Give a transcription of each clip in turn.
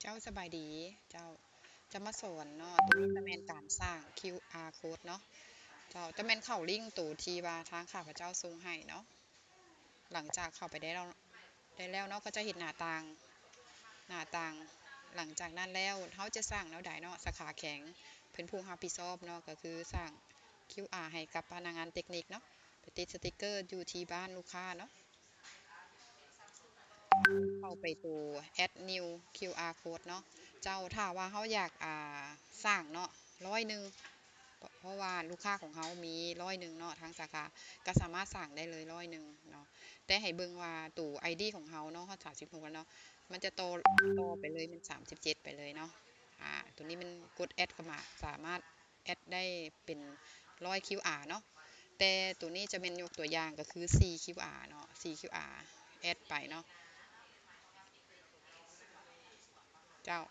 ເຈົ້າ ສະບາຍດີເຈົ້າ. ຈະມາສອນເນາະ ໂຕນີ້ຈະແມ່ນການສ້າງຄິວອາໂຄດເນາະເຈົ້າ. ຈະແມ່ນເຂົ້າລິ້ງໂຕທີ່ວ່າທາງຂ້າພະເຈົ້າສົ່ງໃຫ້ເນາະ. ຫຼັງຈາກເຂົ້າໄປໄດ້ແລ້ວ ໄດ້ແລ້ວເນາະ ກໍຈະເຫັນໜ້າຕ່າງ ໜ້າຕ່າງ. ຫຼັງຈາກນັ້ນແລ້ວ ເຮົາຈະສ້າງແນວໃດເນາະ ສາຂາແຂວງເປັນຜູ້ຮັບຜິດຊອບເນາະ ກໍຄືສ້າງຄິວອາໃຫ້ກັບພະນັກງານເຕັກນິກເນາະ ໄປຕິດສະຕິກເກີຢູ່ທີ່ບ້ານລູກຄ້າເນາະ. ເຂົ້າໄປໂຕ add new ຄິວອາໂຄດເນາະເຈົ້າ. ຖ້າວ່າເຮົາຢາກ ອ່າ ສ້າງເນາະ ຮ້ອຍໜຶ່ງ ເພາະ ເພາະວ່າລູກຄ້າຂອງເຮົາມີຮ້ອຍໜຶ່ງເນາະ ທາງສາຂາກໍສາມາດສ້າງໄດ້ເລີຍຮ້ອຍໜຶ່ງເນາະ. ແຕ່ໃຫ້ເບິ່ງວ່າໂຕໄອດີຂອງເຮົາເນາະ ຮອດສາມສິບຫົກແລ້ວເນາະ ມັນຈະຕໍ່ ຕໍ່ໄປເລີຍ ແມ່ນສາມສິບເຈັດໄປເລີຍເນາະ. ອາ ໂຕນີ້ມັນກົດ add ເຂົ້າມາ ສາມາດ add ໄດ້ເປັນຮ້ອຍຄິວອາເນາະ. ແຕ່ໂຕນີ້ຈະແມ່ນຍົກຕົວຢ່າງກໍຄືສີ່ຄິວອາເນາະ ສີ່ຄິວອາ add ໄປເນາະເຈົ້າ.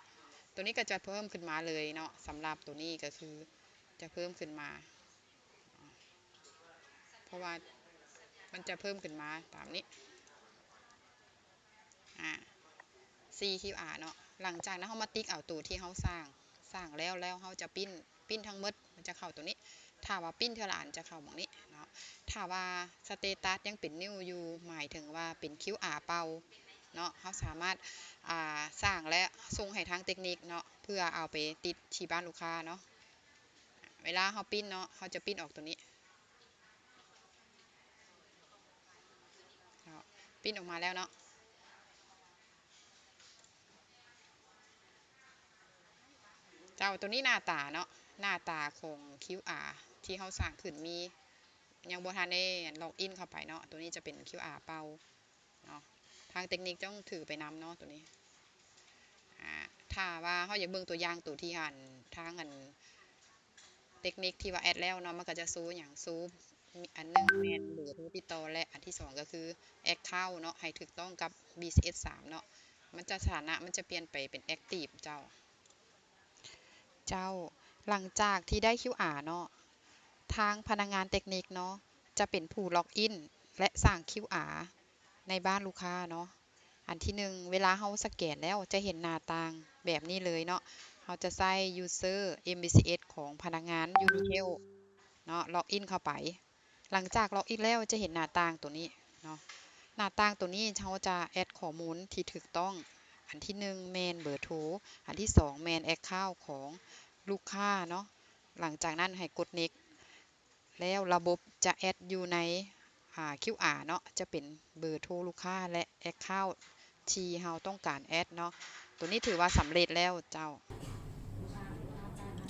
ໂຕນີ້ກໍຈະເພີ່ມຂຶ້ນມາເລີຍເນາະ. ສຳລັບໂຕນີ້ກໍຄືຈະເພີ່ມຂຶ້ນມາ ເພາະວ່າມັນຈະເພີ່ມຂຶ້ນມາຕາມນີ້ ອາ ສີ່ຄິວອາເນາະ. ຫຼັງຈາກນັ້ນເຮົາມາຕິກເອົາໂຕທີ່ເຮົາສ້າງ ສ້າງແລ້ວ ແລ້ວເຮົາຈະປຣິ້ນ ປຣິ້ນທັງໝົດ ມັນຈະເຂົ້າໂຕນີ້. ຖ້າວ່າປຣິ້ນເທື່ອລະອັນຈະເຂົ້າໝ່ອງນີ້ເນາະ. ຖ້າວ່າສະເຕຕັສຍັງເປັນນິວຢູ່ ໝາຍເຖິງວ່າເປັນຄິວອາເປົ່າເນາະ ເຮົາສາມາດ ອ່າ ສ້າງ ແລະ ສົ່ງໃຫ້ທາງເຕັກນິກເນາະ ເພື່ອເອົາໄປຕິດທີ່ບ້ານລູກຄ້າເນາະ. ເວລາເຮົາປຣິ້ນເນາະ ເຮົາຈະປຣິ້ນອອກໂຕນີ້ ເນາະ ປຣິ້ນອອກມາແລ້ວເນາະເຈົ້າ. ໂຕນີ້ໜ້າຕາເນາະ ໜ້າຕາຂອງຄິວອາທີ່ເຮົາສ້າງຂຶ້ນ ມີ ຍັງບໍ່ທັນໄດ້ລັອກອິນເຂົ້າໄປເນາະ. ໂຕນີ້ຈະເປັນຄິວອາເປົ່າເນາະ ທາງເຕັກນິກຕ້ອງຖືໄປນຳເນາະໂຕນີ້. ອາ ຖ້າວ່າເຮົາຢາກເບິ່ງຕົວຢ່າງໂຕທີ່ອັນ ທາງອັນ ເຕັກນິກທີ່ວ່າ add ແລ້ວເນາະ ມັນກໍຈະໂຊຫຍັງ ໂຊ ອັນໜຶ່ງແມ່ນເບີໂທຕິດຕໍ່ ແລະ ອັນທີສອງກໍຄື account ເນາະ ໃຫ້ຖືກຕ້ອງກັບ BCS ສາມເນາະ. ມັນຈະ ສະຖານະມັນຈະປ່ຽນໄປເປັນ active ເຈົ້າ. ເຈົ້າ ຫຼັງຈາກທີ່ໄດ້ QR ເນາະ ທາງພະນັກງານເຕັກນິກເນາະ ຈະເປັນຜູ້ລັອກອິນ ແລະ ສ້າງ QR ໃນບ້ານລູກຄ້າເນາະ. ອັນທີໜຶ່ງ ເວລາເຮົາສະແກນແລ້ວຈະເຫັນໜ້າຕ່າງແບບນີ້ເລີຍເນາະ. ເຮົາຈະໃຊ້ user MBCS ຂອງພະນັກງານ Unitel ເນາະ ລັອກອິນເຂົ້າໄປ. ຫຼັງຈາກລັອກອິນແລ້ວຈະເຫັນໜ້າຕ່າງໂຕນີ້ເນາະ. ໜ້າຕ່າງໂຕນີ້ເຮົາຈະ add ຂໍ້ມູນທີ່ຖືກຕ້ອງ. ອັນທີໜຶ່ງແມ່ນເບີໂທ, ອັນທີສອງແມ່ນ account ຂອງລູກຄ້າເນາະ. ຫຼັງຈາກນັ້ນໃຫ້ກົດ next ແລ້ວລະບົບຈະ add ຢູ່ໃນ ອ່າ QR ເນາະ ຈະເປັນເບີໂທລູກຄ້າ ແລະ account ທີ່ເຮົາຕ້ອງການ add ເນາະ. ໂຕນີ້ຖືວ່າສຳເລັດແລ້ວເຈົ້າ.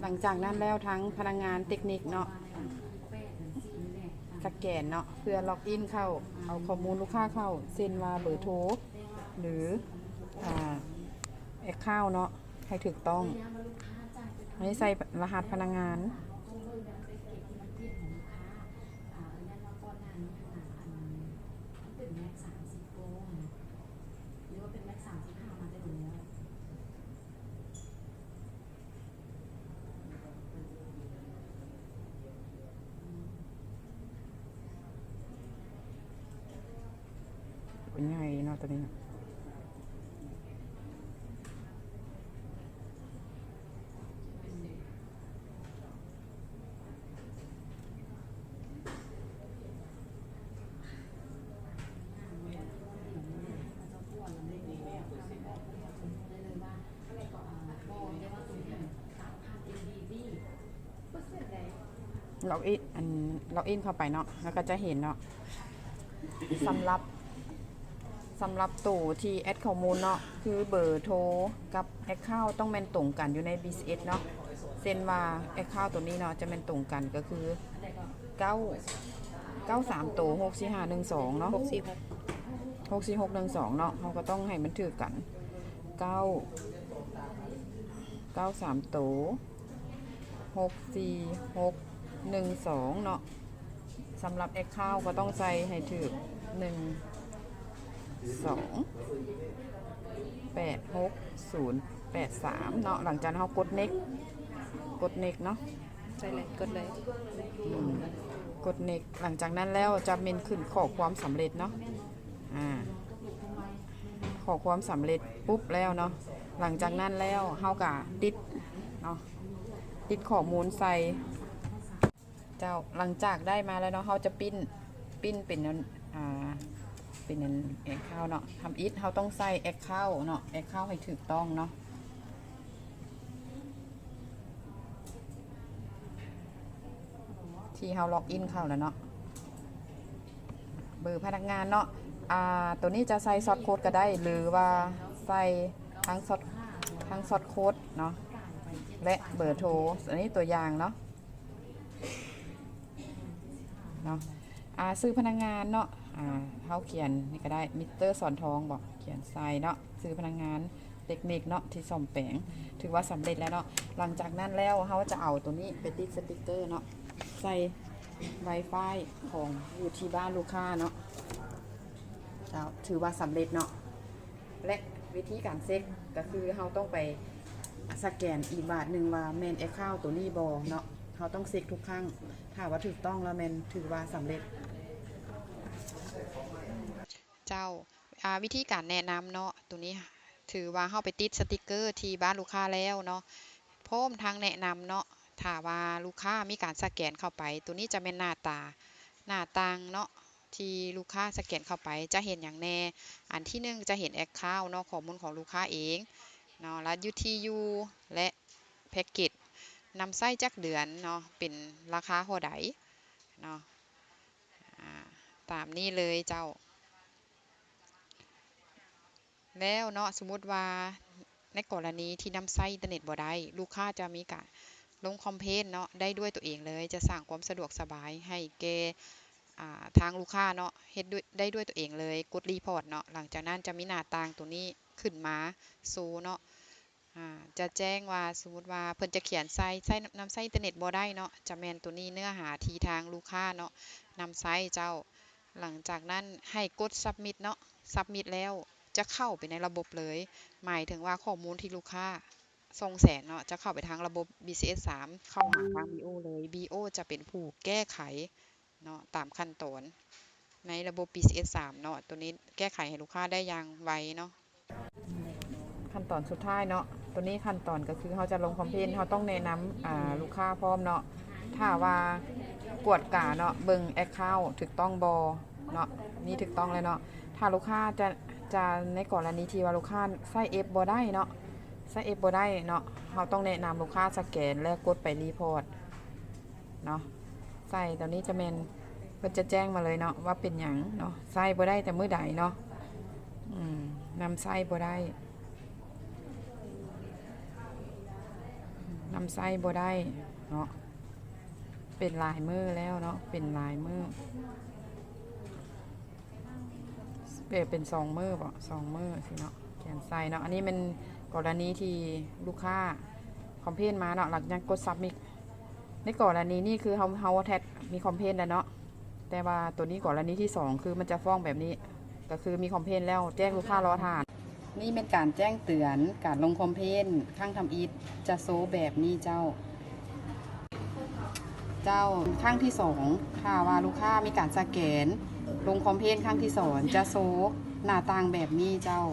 ຫຼັງຈາກນັ້ນແລ້ວທາງພະນັກງານເຕັກນິກເນາະ ສະແກນເນາະ ເພື່ອລັອກອິນເຂົ້າ ເອົາຂໍ້ມູນລູກຄ້າເຂົ້າ ເຊັ່ນວ່າເບີໂທ ຫຼື ອ່າ account ເນາະ ໃຫ້ຖືກຕ້ອງ. ໃຫ້ໃສ່ລະຫັດພະນັກງານ. ເປັນໃຫຍ່ເນາະ ຕົວນີ້ເນາະ. ລັອກອິນ ອັນ ລັອກອິນເຂົ້າໄປເນາະ ແລ້ວກໍຈະເຫັນເນາະ. ສຳລັບ ສຳລັບໂຕທີ່ add ຂໍ້ມູນເນາະ ຄືເບີໂທກັບ account ຕ້ອງແມ່ນຕົງກັນຢູ່ໃນ BCS ເນາະ. ເຊັ່ນວ່າ account ໂຕນີ້ເນາະ ຈະແມ່ນຕົງກັນ ກໍຄື ເກົ້າ ເກົ້າສາມໂຕ ຫົກສີ່ຫ້າໜຶ່ງສອງເນາະ ຫົກສີ່ຫົກ ຫົກສີ່ຫົກໜຶ່ງສອງເນາະ. ເຮົາກໍຕ້ອງໃຫ້ມັນຖືກກັນ ເກົ້າ ເກົ້າສາມໂຕ ຫົກສີ່ຫົກໜຶ່ງສອງເນາະ. ສຳລັບ account ກໍຕ້ອງໃສ່ໃຫ້ຖືກ ໜຶ່ງສອງແປດຫົກສູນແປດສາມເນາະ. ຫຼັງຈາກນັ້ນເຮົາກົດ next ກົດ next ເນາະ. ໃສ່ເລີຍ ກົດເລີຍ ອືມ ກົດ next. ຫຼັງຈາກນັ້ນແລ້ວຈະແມ່ນຂຶ້ນຂໍ້ຄວາມສຳເລັດເນາະ. ອາ ຂໍ້ຄວາມສຳເລັດປຸບແລ້ວເນາະ ຫຼັງຈາກນັ້ນແລ້ວເຮົາກະຕິດເນາະ ຕິດຂໍ້ມູນໃສ່. ເຈົ້າ ຫຼັງຈາກໄດ້ມາແລ້ວເນາະ ເຮົາຈະປຣິ້ນ ປຣິ້ນເປັນອັນ ອ່າ ເປັນອັນແອັກເຄົາເນາະ. ທຳອິດເຮົາຕ້ອງໃສ່ແອັກເຄົາເນາະ ແອັກເຄົາໃຫ້ຖືກຕ້ອງເນາະ ທີ່ເຮົາລັອກອິນເຂົ້າແລ້ວເນາະ. ເບີພະນັກງານເນາະ ອ່າ ໂຕນີ້ຈະໃສ່ຊອດໂຄດກໍໄດ້ ຫຼືວ່າໃສ່ທັງຊອດ ທັງຊອດໂຄດເນາະ ແລະ ເບີໂທ. ອັນນີ້ຕົວຢ່າງເນາະ ເນາະ ອ່າ ຊື່ພະນັກງານເນາະ ອ່າ ເຮົາຂຽນນີ້ກໍໄດ້ ມິສເຕີສອນທອງບໍ ຂຽນໃສ່ເນາະ ຊື່ພະນັກງານເຕັກນິກເນາະ ທີ່ສ້ອມແປງ ຖືວ່າສຳເລັດແລ້ວເນາະ. ຫຼັງຈາກນັ້ນແລ້ວ ເຮົາຈະເອົາໂຕນີ້ໄປຕິດສະຕິກເກີເນາະ ໃສ່ໄວຟາຍຂອງຢູ່ທີ່ບ້ານລູກຄ້າເນາະ. ເຈົ້າ ຖືວ່າສຳເລັດເນາະ ແລະ ວິທີການເຊັກກໍຄືເຮົາຕ້ອງໄປສະແກນອີກບາດໜຶ່ງວ່າແມ່ນແອັກເຄົາໂຕນີ້ບໍ່ເນາະ. ເຮົາຕ້ອງເຊັກທຸກຄັ້ງ ຖ້າວ່າຖືກຕ້ອງແລ້ວແມ່ນຖືວ່າສຳເລັດ. ເຈົ້າ ອ່າ ວິທີການແນະນຳເນາະ ໂຕນີ້ຖືວ່າເຮົາໄປຕິດສະຕິກເກີທີ່ບ້ານລູກຄ້າແລ້ວເນາະ ພ້ອມທັງແນະນຳເນາະ ຖ້າວ່າລູກຄ້າມີການສະແກນເຂົ້າໄປ ໂຕນີ້ຈະແມ່ນໜ້າຕາ ໜ້າຕ່າງເນາະ ທີ່ລູກຄ້າສະແກນເຂົ້າໄປຈະເຫັນຫຍັງແດ່? ອັນທີໜຶ່ງ ຈະເຫັນແອັກເຄົາເນາະ ຂໍ້ມູນຂອງລູກຄ້າເອງເນາະ ລະຢູ່ທີ່ຢູ່ ແລະ ແພັກເກັດ ນຳໃຊ້ຈັກເດືອນເນາະ ເປັນລາຄາເທົ່າໃດເນາະ ອາ ຕາມນີ້ເລີຍເຈົ້າ. ແລ້ວເນາະ ສົມມຸດວ່າໃນກໍລະນີທີ່ນຳໃຊ້ອິນເຕີເນັດບໍ່ໄດ້ ລູກຄ້າຈະມີການລົງຄອມເພນເນາະ ໄດ້ດ້ວຍຕົວເອງເລີຍ ຈະສ້າງຄວາມສະດວກສະບາຍໃຫ້ແກ່ ອ່າ ທາງລູກຄ້າເນາະ ເຮັດດ້ວຍ ໄດ້ດ້ວຍຕົວເອງເລີຍ ກົດຣີພອດເນາະ. ຫຼັງຈາກນັ້ນຈະມີໜ້າຕ່າງໂຕນີ້ຂຶ້ນມາໂຊເນາະ ອ່າ ຈະແຈ້ງວ່າ ສົມມຸດວ່າເພິ່ນຈະຂຽນໃສ່ ໃຊ້ ນຳໃຊ້ອິນເຕີເນັດບໍ່ໄດ້ເນາະ ຈະແມ່ນໂຕນີ້ ເນື້ອຫາທີ່ທາງລູກຄ້າເນາະ ນຳໃຊ້ເຈົ້າ. ຫຼັງຈາກນັ້ນໃຫ້ກົດຊັບມິດເນາະ ຊັບມິດແລ້ວຈະເຂົ້າໄປໃນລະບົບເລີຍ ໝາຍເຖິງວ່າຂໍ້ມູນທີ່ລູກຄ້າສົ່ງແສນເນາະ ຈະເຂົ້າໄປທາງລະບົບ ບີຊີເອັສສາມ ເຂົ້າຫາທາງບີໂອເລີຍ ບີໂອຈະເປັນຜູ້ແກ້ໄຂເນາະ ຕາມຂັ້ນຕອນໃນລະບົບ ບີຊີເອັສສາມ ເນາະ ໂຕນີ້ແກ້ໄຂໃຫ້ລູກຄ້າໄດ້ຢ່າງໄວເນາະ. ຂັ້ນຕອນສຸດທ້າຍເນາະ ໂຕນີ້ຂັ້ນຕອນກໍຄືເຮົາຈະລົງຄອມເພນ ເຮົາຕ້ອງແນະນຳ ອ່າ ລູກຄ້າພ້ອມເນາະ ຖ້າວ່າກວດກາເນາະ ເບິ່ງແອັກເຄົາຖືກຕ້ອງບໍ່ເນາະ ນີ້ຖືກຕ້ອງແລ້ວເນາະ. ຖ້າລູກຄ້າຈະ ຈະ ໃນກໍລະນີທີ່ວ່າລູກຄ້າໃຊ້ແອັບບໍ່ໄດ້ເນາະ ໃຊ້ແອັບບໍ່ໄດ້ເນາະ ເຮົາຕ້ອງແນະນຳລູກຄ້າສະແກນ ແລະ ກົດໄປຣີພອດເນາະ. ໃສ່ໂຕນີ້ຈະແມ່ນ ເພິ່ນຈະແຈ້ງມາເລີຍເນາະ ວ່າເປັນຫຍັງເນາະ ໃຊ້ບໍ່ໄດ້ແຕ່ມື້ໃດເນາະ ອືມ ນຳໃຊ້ບໍ່ໄດ້ ນຳໃຊ້ບໍ່ໄດ້ເນາະ ເປັນຫຼາຍມື້ແລ້ວເນາະ ເປັນຫຼາຍມື້ ເປັນ ເປັນສອງມື້ບໍ ສອງມື້ຊີ້ເນາະ ຂຽນໃສ່ເນາະ. ອັນນີ້ແມ່ນກໍລະນີທີ່ລູກຄ້າຄອມເພນມາເນາະ ຫຼັງຈາກກົດຊັບມິດ ໃນກໍລະນີນີ້ຄືເຮົາ ເຮົາແທັກມີຄອມເພນແລ້ວເນາະ ແຕ່ວ່າໂຕນີ້ກໍລະນີທີສອງ ຄືມັນຈະຟ້ອງແບບນີ້ ກໍຄືມີຄອມເພນແລ້ວ ແຈ້ງລູກຄ້າລໍຖ້າ. ນີ້ແມ່ນການແຈ້ງເຕືອນການລົງຄອມເພນຄັ້ງທຳອິດ ຈະໂຊແບບນີ້ເຈົ້າ. ເຈົ້າ ຄັ້ງທີສອງ ຖ້າວ່າລູກຄ້າມີການສະແກນ ລົງຄອມເພນຄັ້ງທີສອງ ຈະໂຊໜ້າຕ່າງແບບນີ້ເຈົ້າ.